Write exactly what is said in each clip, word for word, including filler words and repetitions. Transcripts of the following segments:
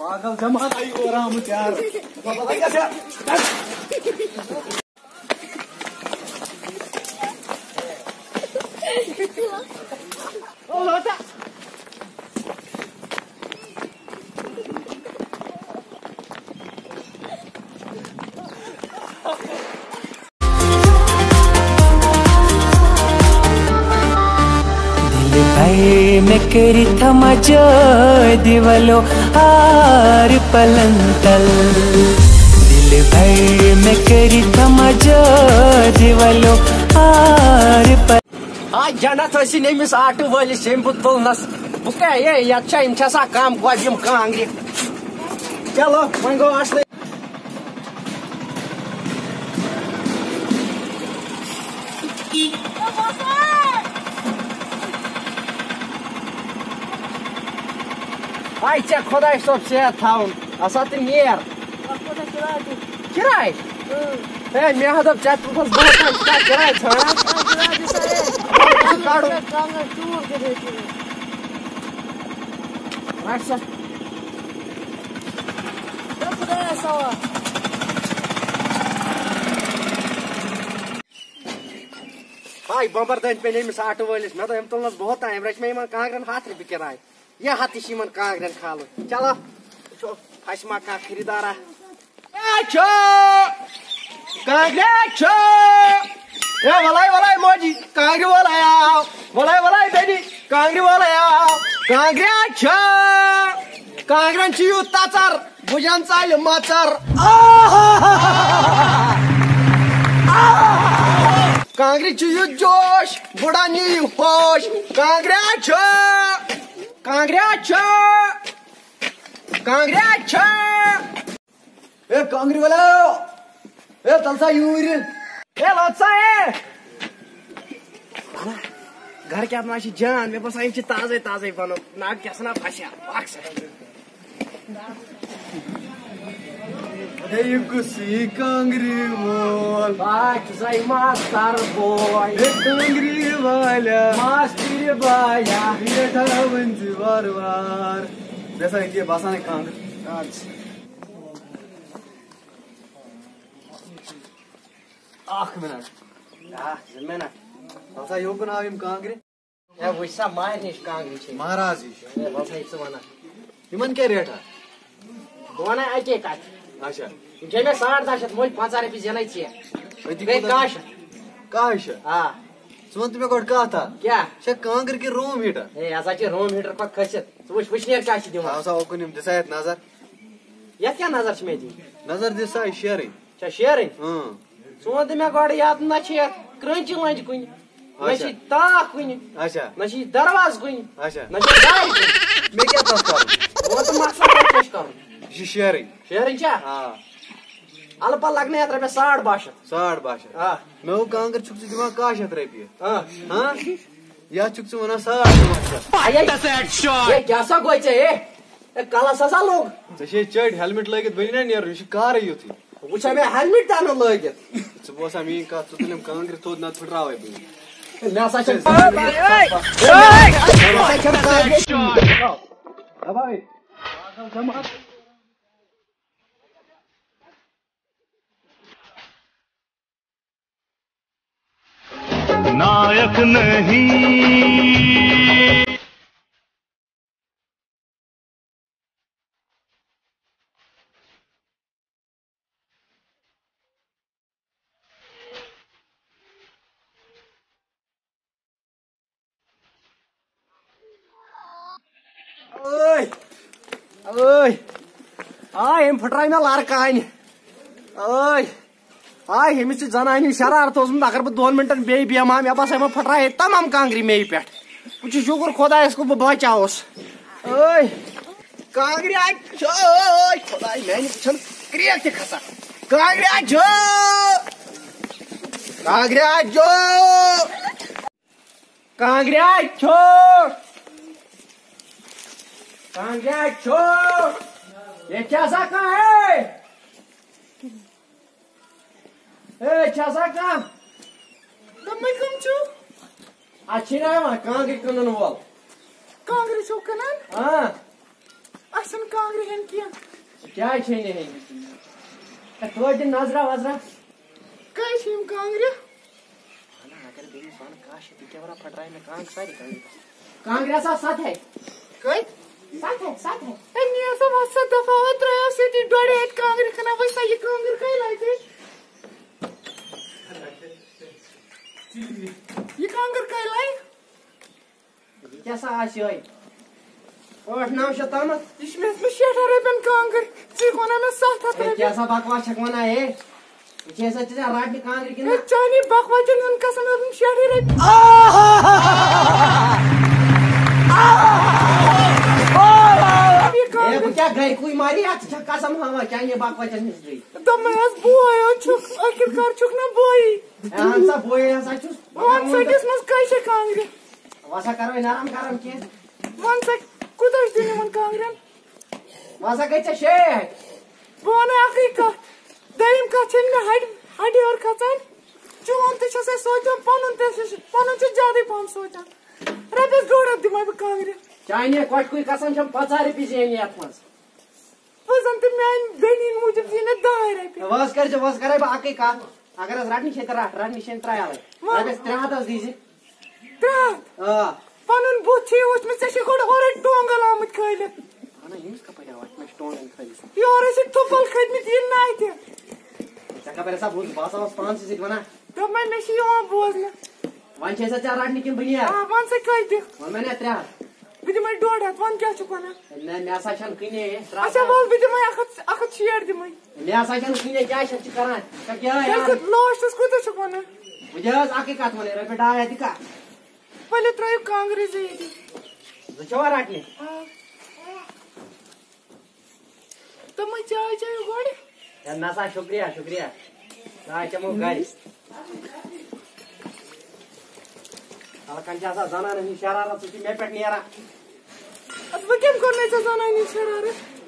پاگل جماعت آیہِ اور آمُت یار۔ دِلہِ بھاے مےٚ کٔرِتھ مجٲدِ ولو آر پلن تل۔ دِلہِ بھاے مےٚ کٔرِتھ مجٲدِ ولو آر پلن۔ آ جنت ٲسِن أمِس آٹہٕ وٲلِس ییٚمۍ بہٕ تُلنَس۔ بہٕ کیٛاہ، ہے، یَتھ چھا، یِم چھِ آسان کَم گۄبہِ یِم کانٛگرِ۔ چلو، وۄنۍ گوٚو اَصلٕے۔ آے ژےٚ خۄداے صٲب صحت تھاوُن۔ اَسا تہٕ نیر۔ کِراے؟ ہے، مےٚ ہا دوٚپ، ژےٚ تُلتھَس بہٕ ہا کَرٕ کِراے ژھانٛڈان۔ ژٕ کَڑُن۔ رَٹ سا۔ ہاے، بۄمبَر دٲنۍ پیٚیہِ أمِس آٹہٕ وٲلِس۔ مےٚ دوٚپ، أمۍ تُلنَس بہت ٹایم، رَچہِ مےٚ یِمَن کانٛگرٮ۪ن ہَتھ رۄپیہِ کِراے۔ یہِ ہَتھ تہِ چھِ یِمَن کانٛگرٮ۪ن کھالُن۔ چلو، وٕچھو، اَسہِ ما کانٛہہ خریٖدارا۔ اے چھو! کانٛگرِ چھو! اے وَلَے، وَلَے موجی، کانٛگرِ وول آو۔ وَلَے، وَلَے بیٚنہِ، کانٛگرِ وول آو۔ کانٛگرِ چھو! کانٛگرٮ۪ن چھُ یُتھ تَژَر، بُجَن ژَلہِ مَژَر۔ آہا! کانٛگرِ چھُ یُتھ جوش، بُڈَن یی ہوش۔ کانٛگرِ چھو! کانٛگرِ چھو! کانٛگرِ چھو! اے کانٛگرِ وٲلۍ، اے تَل سا یوٗرۍ۔ اے لوٚت سا، اے۔ گرٕ کیٛاہ ما چھِ جان؟ مےٚ باسان، یِم چھِ تازَے تازَے بَنان۔ نہ، کیٛاہ سا نہ پھسیا، اَکھ سا۔ ہے، یہِ کُس یہِ کانٛگرِ وول؟ آ، چھُ سا یہِ ماستر بوے۔ ہے، کانٛگرِ والیا۔ ماستٕرِ بایا۔ ریٹ ہاوٕنۍ زِ وارٕ وارٕ۔ مےٚ سا ییٚتہِ باسان کانٛگرِ۔ اَدٕ سا۔ اَکھ مِنَٹ۔ اَکھ، زٕ مِنَٹ۔ باسان یوکُن آو یِم کانٛگرِ۔ ہے، وٕچھ سا، مہرنہِ چھِ کانٛگرِ چھِ۔ مہراز یہِ چھُ۔ ہے، وَلہٕ سا، یہِ ژٕ وَنان۔ یِمَن کیٛاہ ریٹھا؟ بہٕ وَنَے اَکے کَتھ۔ اچھا۔ یِم چھِ مےٚ ساڑ دَہ شیٚتھ، مٔلۍ پنٛژاہ رۄپیہِ زینَے ژےٚ۔ أتی گٔے کوٗتاہ؟ کاہ شیٚتھ۔ کاہ شیٚتھ؟ آ۔ ژٕ وَن تہٕ مےٚ گۄڈٕ کَتھ اَکھ۔ کیٛاہ؟ چھےٚ کانٛگٕر کِنہٕ روٗم ہیٖٹَر؟ ہے، یہِ ہسا چھِ روٗم ہیٖٹَر پَتہٕ کھٔسِتھ۔ ژٕ وٕچھ، وٕشنیر کیٛاہ چھِ دِوان۔ تھاو سا اوکُن یِم، دِ سا یَتھ نظر۔ یَتھ کیٛاہ نظر چھِ مےٚ دِنۍ؟ نظر دِ سا، یہِ شیرٕنۍ۔ چھا شیرٕنۍ؟ اۭں۔ ژٕ وَن تہٕ مےٚ گۄڈٕ یَتھ، نہ چھِ یَتھ کرٛنٛچی لَنٛجہِ کُنہِ، نہ اچھا۔ چھِ تاکھ کُنہِ، اچھا۔ نہ چھِ دروازٕ کُنہِ، اچھا۔ نہ چھِ دارِ کُنہِ۔ مےٚ کیٛاہ تَتھ کَرُن؟ وَن تہٕ مقصد کَتھ کیٛاہ چھُ کَرُن؟ یہِ چھِ شیرٕنۍ۔ شیرٕنۍ چھا؟ آ۔ اَلہٕ پَلہٕ لَگنَے اَتھ رۄپیَس ساڑ باہ شیٚتھ۔ ساڑ باہ شیٚتھ۔ آ۔ مےٚ ووٚن، کانٛگٕر چھُکھ ژٕ دِوان کاہ شیٚتھ رۄپیہِ۔ آ۔ ہاں؟ یَتھ چھُکھ ژٕ وَنان ساڑ پانٛژھ شیٚتھ۔ اے، اے، کیٛاہ سا گوٚو ژےٚ، اے؟ اے، کَلَس ہسا لوٚگ۔ ژےٚ چھے چٔٹۍ، ہیلمٹ لٲگِتھ بٔنی نا نیرُن، یہِ چھُ کارٕے یُتھُے۔ وٕچھ ہا مےٚ ہیلمٹ تہِ اَنُن لٲگِتھ۔ ژٕ بوز سا میٛٲنۍ کَتھ، ژٕ تُل یِم کانٛگرِ تھوٚد، نَتہٕ پھٕٹراوَے بہٕ یِم۔ مےٚ ہسا چھِ نائک نہیں۔ اوے، اوے۔ آ، أمۍ پھٕٹرایہِ مےٚ لَرٕ کانہِ۔ اوے۔ آ، أمِس چھِ زنانہِ ہُنٛد شرارت اوسمُت، اگر بہٕ دۄن مِنٹَن بیٚیہِ بیٚہمہٕ ہا، مےٚ باسان، یِمَن پھٕٹرایہِ ہے تَمام کانٛگرِ مے پٮ۪ٹھ۔ وۄنۍ چھُ شُکُر خۄدایَس کُن، بہٕ بچاوُس۔ اوے۔ کانٛگرِ اَتہِ چھِ، اوے، خۄداے، میٛانہِ چھَنہٕ کرٛیک تہِ کھسان۔ کانٛگرِ اَتہِ چھِ۔ کانٛگرِ اَتہِ چھِ۔ کانٛگرِ چھو۔ کانٛگرِ چھو۔ ییٚتہِ چھا آسان کانٛہہ؟ ہے، ہے، چھا آسان کانٛہہ؟ دوٚپمَے کٕم چھِو؟ اَتھ چھِی نہ یِوان کانٛگرِ کٕنَن وول۔ کانٛگرِ چھِو کٕنان؟ آ۔ اَسہِ چھَنہٕ کانٛگرِ ہٮ۪نۍ کینٛہہ۔ کیٛازِ چھے نہٕ ہٮ۪نۍ؟ ہے، توتہِ دِ نظرا وظرا۔ کَتہِ چھِ یِم کانٛگرِ؟ وَنان، اگر بیٚیہِ أمِس وَنہٕ کاہ شیٚتھ، یہِ کیٛاہ وَنان، پھٕٹرایہِ مےٚ کانٛگرِ سارے کانٛگرِ۔ کانٛگرِ آسہٕ ہَتھ ہَے۔ کٔہۍ؟ سَتھ ہَتھ، سَتھ ہَتھ۔ ہے، مےٚ ہسا وَس سا دَفعہ، وۄنۍ ترٛٲیِو سۭتی ڈۄڈ ہَتھ کانٛگرِ کٕنان، وۄنۍ سا یہِ کانٛگٕر کٔہۍ لَگہِ؟ یہِ کانٛگٕر کٔہۍ لَگہِ؟ یہِ کیٛاہ سا آسہِ یِہوٚے؟ ٲٹھ نَو شیٚتھ تامَتھ۔ یہِ چھِ مےٚ ہیٚژمٕژ شیٹھَن رۄپیَن کانٛگٕر، ژٕ چھُکھ وَنان مےٚ سَتھ ہَتھ ہے، رۄپیہِ۔ کیٛاہ سا بکواس چھَکھ وَنان، ہے؟ یہِ چھِ ہسا ژےٚ رَٹنہِ کانٛگرِ کِنہٕ ہے، نہ؟ چانی بکواسَن ہُنٛد قسم، مےٚ دوٚپُم شیٹھٕے رۄپیہِ۔ یہِ ہے، کانٛگٕر۔ بہٕ کیٛاہ گَرِکُے ماری، اَتھ ژٕ چھَکھ قسم ہاوان چانی بکواسَن ہٕنٛز گٔے۔ دوٚپمَے حظ، بوے حظ چھُکھ، ٲخٕر کار چھُکھ نہ بویی۔ ہے، اَہَن سا، بوے ہسا چھُس۔ وَن سا، أکِس منٛز کٔہۍ چھےٚ کانٛگرِ؟ وۄنۍ سا کَرو نرم کرم کینٛہہ۔ وَن سا، کوٗتاہ چھُ دیُن یِمَن کانٛگرٮ۪ن؟ وۄنۍ سا گٔے ژےٚ شیٹھ۔ بہٕ وَنَے اَکٕے کَتھ۔ دوٚیِم کَتھ چھَنہٕ مےٚ ہَڑِ، ہَڑِ ہیوٚر کھَسان۔ چون تہِ چھُسَے سونٛچان، پَنُن تہِ چھُس، پَنُن چھُ زیادَے پَہَم سونٛچان۔ رۄپیَس ڈۄڈ ہَتھ دِمَے بہٕ کانٛگرِ۔ چانہِ کۄٹھِ کُے قسم چھَم پنٛژاہ رۄپیہِ زینہِ یَتھ منٛز۔ بہٕ زَن تہٕ میٛانہِ دٔلیٖل موٗجوٗب زینہِ دَہَے رۄپیہِ۔ وۄنۍ حظ کٔرۍ زِ، وۄنۍ حظ کَرَے بہٕ اَکٕے کَتھ۔ اگر حظ رَٹنہِ چھے تہٕ رَٹ، رَٹنہِ چھے نہٕ ترٛایَلَے۔ وۄنۍ۔ رۄپیَس ترٛےٚ ہَتھ حظ دیٖزِ۔ ترٛےٚ ہَتھ؟ آ۔ پَنُن بُتھ چھُے وٕچھمُت، ژےٚ چھُے گۄڈٕ اورَے ٹونٛگَل آمٕتۍ کھٲلِتھ۔ اَہَن حظ، ییٚمِس کَپٲرۍ آو اَتھ؟ مےٚ چھِ ٹونٛگَن کھٲلِتھ۔ یورَے چھِ تھُپَل کھٔتۍمٕتۍ یِنۍ نَے تہِ۔ ژےٚ کَپٲرۍ ہسا بوٗز؟ بہٕ ہسا اوسُس پانسٕے سۭتۍ وَنان۔ دوٚپمَے، مےٚ چھِ یِوان بوزنہٕ۔ وۄنۍ چھِ سا ژےٚ رَٹنہِ کِنہٕ بہٕ نیرٕ؟ آ، وَن سا کٔہۍ دِکھ؟ وَن مےٚ نا ترٛےٚ ہَتھ۔ بہٕ دِمَے ڈۄڈ ہَتھ، وَن کیٛاہ چھُکھ وَنان؟ نہ، مےٚ ہسا چھَنہٕ کُنے، ترٛاو اچھا، سا۔ وَل، بہٕ دِمَے اَکھ ہَتھ، اَکھ ہَتھ شیٹھ دِمَے۔ مےٚ ہسا چھَنہٕ کُنے، کیٛاہ چھَکھ ژٕ کران؟ ژٕ کیٛاہ تیٚلہِ یار؟ کوٗت-، لاسٹَس کوٗتاہ چھُکھ وَنان؟ بہٕ دِ حظ اَکٕے کَتھ وَنَے، رۄپیہِ ڈاے ہَتھ دِ کَر۔ ؤلِو، ترٛٲیِو کانٛگرِ زٕ ییٚتی۔ زٕ چھَوا رَٹنہِ؟ آ۔ تِمَے چاے چیٚیِو گۄڈٕ۔ ہے، نہ سا، شُکریہ، شُکریہ۔ چاے چٮ۪مو گرِ۔ ہلکن چھِ آسان زنانن ہٕنٛز شرارت، سُہ چھُ مےٚ پٮ۪ٹھ نیران۔ اَدٕ وۄنۍ کٔمۍ کوٚر مےٚ ژےٚ زنانہِ ہٕنٛز شرارت؟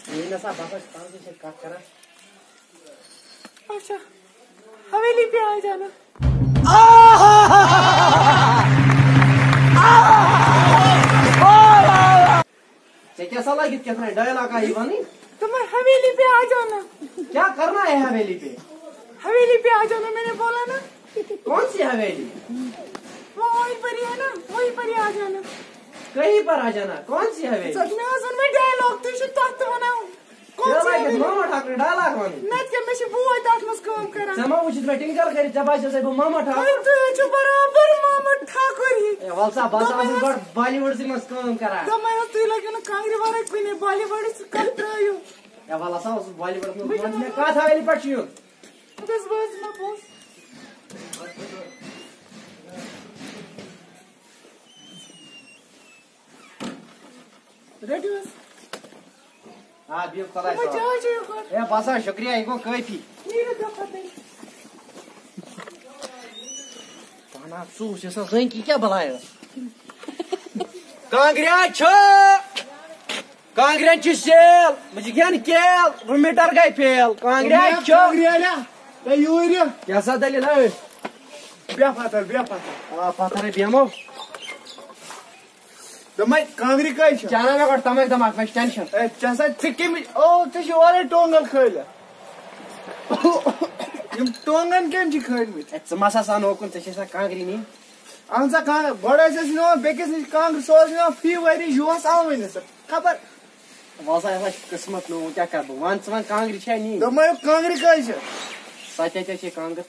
یہِ نہ سا، بہٕ ہسا چھُس پانسٕے سۭتۍ کتھ کران۔ اچھا، حویلی پہ آ جانا۔ ژےٚ کیٛاہ سا لٲگِتھ کیٛاہ تام ڈایلاگ آیی وَنٕنۍ؟ تمہیں حویلی پہ آ جانا۔ کیا کرنا ہے حویلی پہ؟ حویلی پہ آ جانا، میں نے بولا نا۔ کون سی حویلی؟ وہ وہیں پر ہی ہے نا، وہیں پر ہی آ جانا۔ کہیں پر آ جانا؟ کون سی حویلی؟ ژٕ ٲسۍ مےٚ آز ووٚنمُت ڈایلاگ، تُہۍ چھِو تَتھ تہِ وَنان۔ کون سی حویلی؟ محمد ٹھاکر ڈائلاگ وَنٕنۍ۔ نَتہٕ کیٛاہ، مےٚ چھِ بوے تَتھ منٛز کٲم کران۔ ژےٚ ما وٕچھِتھ مےٚ ٹِنکر کٔرِتھ؟ ژےٚ باسیو سا بہٕ محمد ٹھاکر۔ وۄنۍ تُہۍ حظ چھِو برابر محمد ٹھاکر ہی۔ اے، وَل سا، بہٕ ہسا دوٚپمَے اوسُس حظ، گۄڈٕ بالی وُڈسٕے منٛز کٲم کران۔ دوٚپمَے حظ، تُہۍ لٲگِو نہٕ کانٛگرِ وَرٲے کُنے، بالی وُڈٕچ کَتھ ترٛٲیِو۔ اے، وَل ہسا اوسُس بالی وُڈس منٛز بہٕ کٲم۔ چھُس مےٚ کَتھ حویلی پٮ۪ٹھ چھُ یُن؟ بہٕ گژھٕ، بہٕ حظ دِمہٕ پونٛسہٕ۔ رٔٹِو حظ۔ آ، بِہِو خۄدایَس وۄنۍ حوالہٕ۔ چاے چیٚیِو گۄڈٕ۔ ہے، بس حظ، شُکریہ، یہِ گوٚو کٲفی۔ نیٖرِو دَفعہ تیٚلہِ۔ پانہٕ اکھ ژوٗس، یۄس حظ زٔنۍ کہِ کیٛاہ بَلاے ٲس؟ کانٛگرِ چھِ، کانٛگرٮ۪ن چھِ سیل، بہٕ چھُس کھٮ۪ن کیل، روٗم میٖٹر گٔے فیل۔ کانٛگرِ چھِ۔ کانٛگرِ اَنیا؟ ہے، یوٗرۍ یہِ۔ کیٛاہ سا دٔلیٖل، ہے؟ بیٚہہ پَتھر، بیٚہہ پَتھر۔ آ، پَتھر ہے بیٚہمو۔ دوٚپمَے، کانٛگرِ کٔہۍ چھِ؟ چانہ مےٚ گۄڈٕ تَمَکھ دَمَکھ، مےٚ چھِ ٹٮ۪نشَن۔ اے، ژےٚ سا، ژٕ کٔمِس، او، ژےٚ چھِ اورَے ٹونٛگَل کھٲلِتھ۔ یِم ٹونٛگَن کٔمۍ چھِ کھٲلۍمٕتۍ؟ اے، ژٕ ما سا سَن اوکُن، ژےٚ چھے سا کانٛگرِ نِنۍ؟ اَہَن سا، کانٛگرِ، گۄڈٕ ٲسۍ أسۍ نِوان بیٚکِس نِش کانٛگرِ، سُہ اوس نِوان فی ؤری یُہُس اَوٕنۍ سا۔ خبر۔ وَلہٕ سا، یہِ ہسا چھِ قٕسمَت نوٚو، وۄنۍ کیٛاہ کَرٕ بہٕ؟ وَن ژٕ وۄنۍ، کانٛگرِ چھےٚ نِنۍ؟ دوٚپمَے، کانٛگرِ کٔہۍ چھِ؟ سَتہِ ہَتہِ چھےٚ کانٛگٕر۔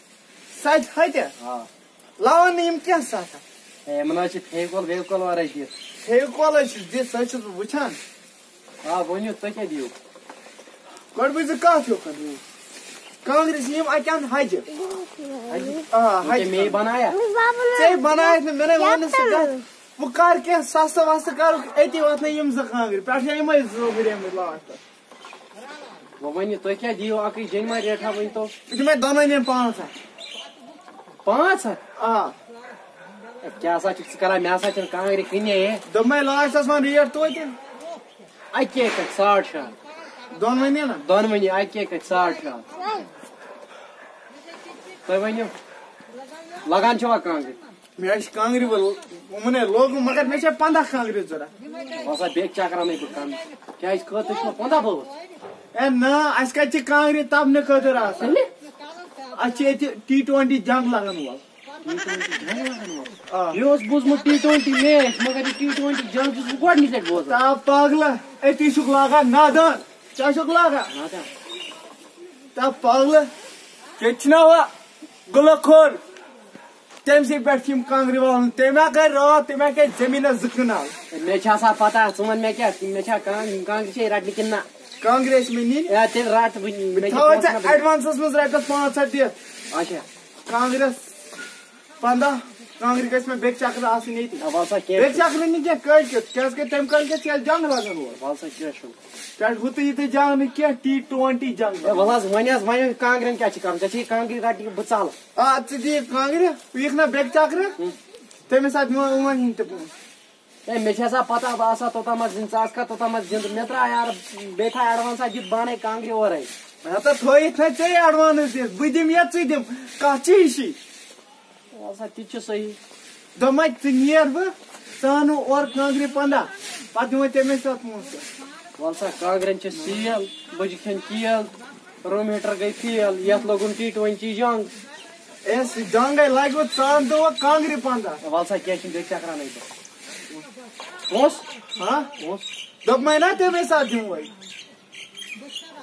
سَتہِ ہَتہِ؟ آ۔ لَوان نہٕ یِم کینٛہہ سَتھ ہَتھ۔ ہے، یِمَن حظ چھِ فیوِکول ویوِکول وَرٲے دِتھ۔ فیوِکول حظ چھُس دِتھ، سُہ حظ چھُس بہٕ وٕچھان۔ آ، ؤنِو، تُہۍ کیٛاہ دِیِو؟ گۄڈٕ بوٗزِو کَتھ یوکُن۔ کانٛگرِ چھِ یِم اَتہِ اَنہٕ حَجہِ۔ حَجہِ؟ آ، یہِ حَجہِ کیٛاہ مے کانٛگرِ۔ بَنایا؟ ژےٚ بَنایَتھ نہٕ، مےٚ نَے ووٚن نہٕ سُہ کَتھ۔ وۄنۍ کَر کینٛہہ سَستہٕ وَستہٕ کَرُکھ، أتی واتنَے یِم زٕ کانٛگرِ۔ پٮ۪ٹھٕ چھےٚ یِمَے زٕ ہُریمٕتۍ لاسٹَس۔ وۄنۍ ؤنِو، تُہۍ کیٛاہ دِیِو اَکٕے جینوَن ریٹھا، ؤنۍ تو؟ بہٕ دِمَے دۄنوٕنی پانٛژھ ہَتھ۔ پانٛژھ ہَتھ؟ آ۔ اے، کیٛاہ سا چھُکھ ژٕ کَران؟ مےٚ ہسا چھِنہٕ کانٛگرِ کٕنے۔ دوٚپمَے لاسٹَس وَن ریٹ توتہِ۔ اَکے کَتھِ ساڑ شےٚ ہَتھ۔ دۄنوٕنی نا؟ دۄنوٕنی اَکے کَتھِ ساڑ شےٚ ہَتھ۔ تُہۍ ؤنِو، لَگان چھَوا کانٛگرِ؟ مےٚ چھِ کانٛگرِ وول یِمَن ہے لوگُن، مگر مےٚ چھےٚ پنٛداہ کانٛگرِ ضوٚرَتھ۔ بہٕ ہسا بیٚکہِ چکرا مےٚ بہٕ کَرٕ۔ کیٛازِ خٲطرٕ چھُ پنٛداہ بٲژ؟ اے نہ، اَسہِ کَتہِ چھِ کانٛگرِ تَپنہٕ خٲطرٕ آسان؟ تیٚلہِ؟ اَسہِ چھِ ییٚتہِ ٹی ٹُوَنٹی جنٛگ لَگَن وول۔ ٹی ٹُوَنٹی جنٛگ لَگَن وول؟ آ۔ مےٚ اوس بوٗزمُت ٹی ٹُوَنٹی میچ، مگر یہِ ٹی ٹُوَنٹی جنٛگ چھُس بہٕ گۄڈٕنِچ لَٹہِ بوزان۔ تا پاگلہ، أتی چھُکھ لاگان نادان۔ ژےٚ چھُکھ لاگان؟ نادان۔ تا پاگلہ، ییٚتہِ چھِنہ ہُہ گُلہٕ کھوٚر، تٔمۍ سٕے پٮ۪ٹھ چھِ یِم کانٛگرِ والان۔ تٔمۍ ہا کَرِ راتھ، تٔمۍ ہا کَرِ زٔمیٖنَس زٕ کنال۔ مےٚ چھِ آسان پَتہ، ژٕ وَن مےٚ کیٛاہ، مےٚ چھا کانٛگ-، کانٛگرِ چھے رَٹنہِ کِنہٕ نہ؟ کانٛگرِ ٲسۍ مےٚ نِنۍ۔ یا تیٚلہِ رَٹ وٕنہِ، مےٚ کیٛاہ تھاوَے پونٛسہٕ ژےٚ نہ بَنہِ۔ Advance منٛز رۄپیَس پانٛژھ ہَتھ دِتھ۔ اچھا۔ کانٛگرٮ۪س پنٛداہ، کانٛگرِ گژھِ مےٚ بیٚکہِ چکرٕ آسٕنۍ ییٚتی۔ نہ، وَلہٕ سا کینٛہہ بیٚکہِ چھُنہٕ۔ چکرٕ نہٕ کینٛہہ، کٲلۍ کٮ۪تھ، کیٛازِ کہِ تَمہِ کٲلۍ کٮ۪تھ چھِ اَسہِ جنٛگ لَگان اورٕ۔ وَلہٕ سا کینٛہہ چھُنہٕ۔ پٮ۪ٹھ ہُہ تہٕ یہِ تہٕ جنٛگ نہٕ کینٛہہ، ٹی ٹُوَنٹی جنٛگ۔ ہے، وَلہٕ حظ، وۄنۍ حظ، وۄنۍ کانٛگرٮ۪ن کیٛاہ چھِ کَرُن؟ ژےٚ چھِ یہِ کانٛگرِ رَٹنہِ کِنہٕ بہٕ ژَلہٕ؟ آ، ژٕ دِ یہِ کانٛگرِ، ژٕ یِکھ نہ بیٚکہِ چکرٕ، ہُم۔ تَمہِ ساتہٕ دِمو یِمَن ہِنٛدۍ تہِ پونٛسہٕ۔ ہے، مےٚ چھِ آسان پَتہ، بہٕ آسہٕ ہا توٚتام زِنٛدٕ، ژٕ آسکھ ہا توٚتام زِنٛدٕ۔ مےٚ ترٛاو یارٕ، بیٚیہِ تھاو advance اَتھ دِتھ بانَے کانٛگرِ اورَے۔ ہتا تھٲیِتھ نہ ژےٚ advance دِتھ، بہٕ دِمہٕ یا ژٕ دِم، کَتھ چھِ ہِشی؟ وَلہٕ سا، تہِ تہِ چھُ صحیح۔ دوٚپمَے، ژٕ نیر بہٕ، ژٕ اَنہٕ اورٕ کانٛگرِ پنٛداہ، پَتہٕ دِمَے تَمے ساتہٕ پونٛسہٕ۔ وَلہٕ سا، کانٛگرٮ۪ن چھِ سیٖل، بٕجہِ کھٮ۪ن کیل، room heater گٔے fail، یَتھ لوگُن ٹی ٹُوَنٹی جنٛگ۔ اے، سُہ جنٛگَے لَگہِ وۄنۍ، ژٕ اَن تہٕ وۄنۍ کانٛگرِ پنٛداہ۔ وَلہٕ سا، کینٛہہ چھُنہٕ، بیٚیہِ چکرا نَے تہٕ۔ پونٛسہٕ؟ ہاں؟ پونٛسہٕ؟ دوٚپمَے نہ، تَمے ساتہٕ دِمہٕ وۄنۍ۔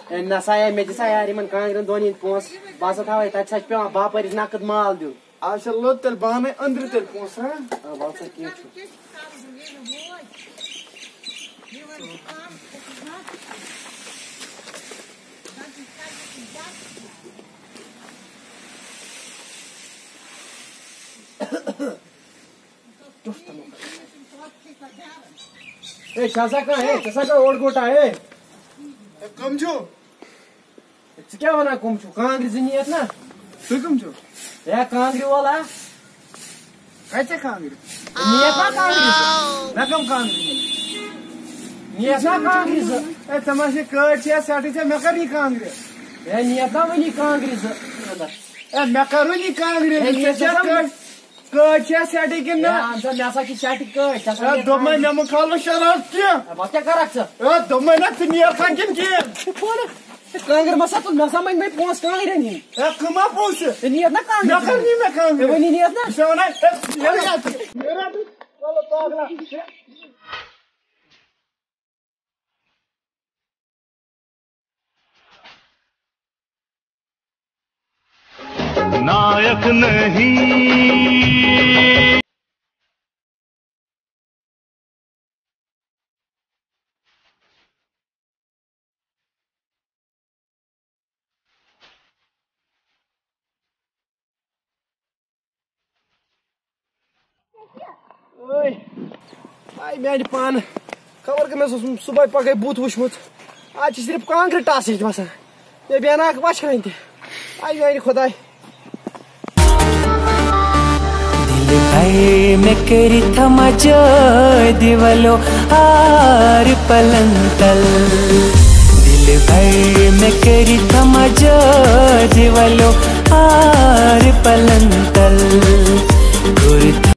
اے، نہ سا، اے، مےٚ دِ سا یارٕ یِمَن کانٛگرٮ۪ن دۄن ہِنٛدۍ پونٛسہٕ۔ بہٕ ہسا تھاوَے، تَتہِ سا چھِ پٮ۪وان باپٲرِس نقد مال دیُن۔ آز چھا لوٚت تیٚلہِ بانَے أنٛدرٕ تیٚلہِ پونٛسہٕ، ہا؟ آ، وَلہٕ سا کینٛہہ چھُنہٕ۔ اے، چھا سا کانٛہہ، اے، ژےٚ سا کانٛہہ اوٚڑ گوٚٹا، اے؟ اے، کٕم چھِو؟ ژٕ کیٛاہ وَنان، کٕم چھِو؟ کانٛگرِ زٕ نِیَتھ نا؟ تُہۍ کٕم چھِو؟ ہے، کانٛگرِ وول ہا؟ کَتہِ چھےٚ کانٛگرِ؟ نِیَتھ نا کانٛگرِ زٕ؟ مےٚ کٕم کانٛگرِ نِیہِ؟ نِیَتھ نا کانٛگرِ زٕ؟ اے، ژےٚ ما چھےٚ کٲڑۍ چھےٚ سٮ۪ٹٕے ژےٚ؟ مےٚ کَر نِیہِ کانٛگرِ؟ ہے، نِیَتھ نا وٕنی کانٛگرِ زٕ؟ اے، مےٚ کَر وٕنی کانٛگرِ؟ ہے، ژےٚ نِیَتھ چھےٚ نا کٲڑۍ؟ کٲڑۍ چھےٚ سٮ۪ٹٕے کِنہٕ نہ؟ ہے، اَہَن سا، مےٚ ہسا چھِ سٮ۪ٹٕے کٲڑۍ، ژےٚ ہسا ہے، نیر دوٚپمَے، کانٛگرِ۔ مےٚ مہٕ کھالو شرارت کینٛہہ۔ ہے، وۄنۍ کیٛاہ کَرَکھ ژٕ؟ ہے، دوٚپمَے نہ، ژٕ نیر کھا کِنہٕ کِہیٖنۍ؟ ہے، کانٛگٕر مہ سا تُل، مےٚ سا مٔنٛگۍ مےٚ پونٛسہٕ کانٛگرٮ۪ن ہِنٛدۍ۔ ہے، کٕم ہا پونٛسہٕ؟ ہے، نیر نا کانٛگرِ۔ مےٚ کر نی مےٚ کانٛگرِ؟ ہے، وۄنۍ نیر نا۔ بہٕ چھُسے وَنان، ہے، نیر اَتہِ۔ نیر اَتہِ۔ وَلہٕ پاگلا۔ نایک نہیں۔ اوے، آے میانہِ پانہٕ۔ خبر کٔمۍ اوس صبحٲے پگہٲے بُتھ وٕچھمُت۔ آز چھِ صرف کانٛگرِ ٹاسٕچ باسان۔ مےٚ بیٚہناکھ وَچھِ کھنٛڈِ تہِ۔ آے میانہِ خۄداے۔ دِلہِ بھر مےٚ کٔرِتھ مجٲدِ ولو آر پلن تل۔ دِلہِ بھر مےٚ کٔرِتھ مجٲدِ ولو آر پلن تل۔ کوٚر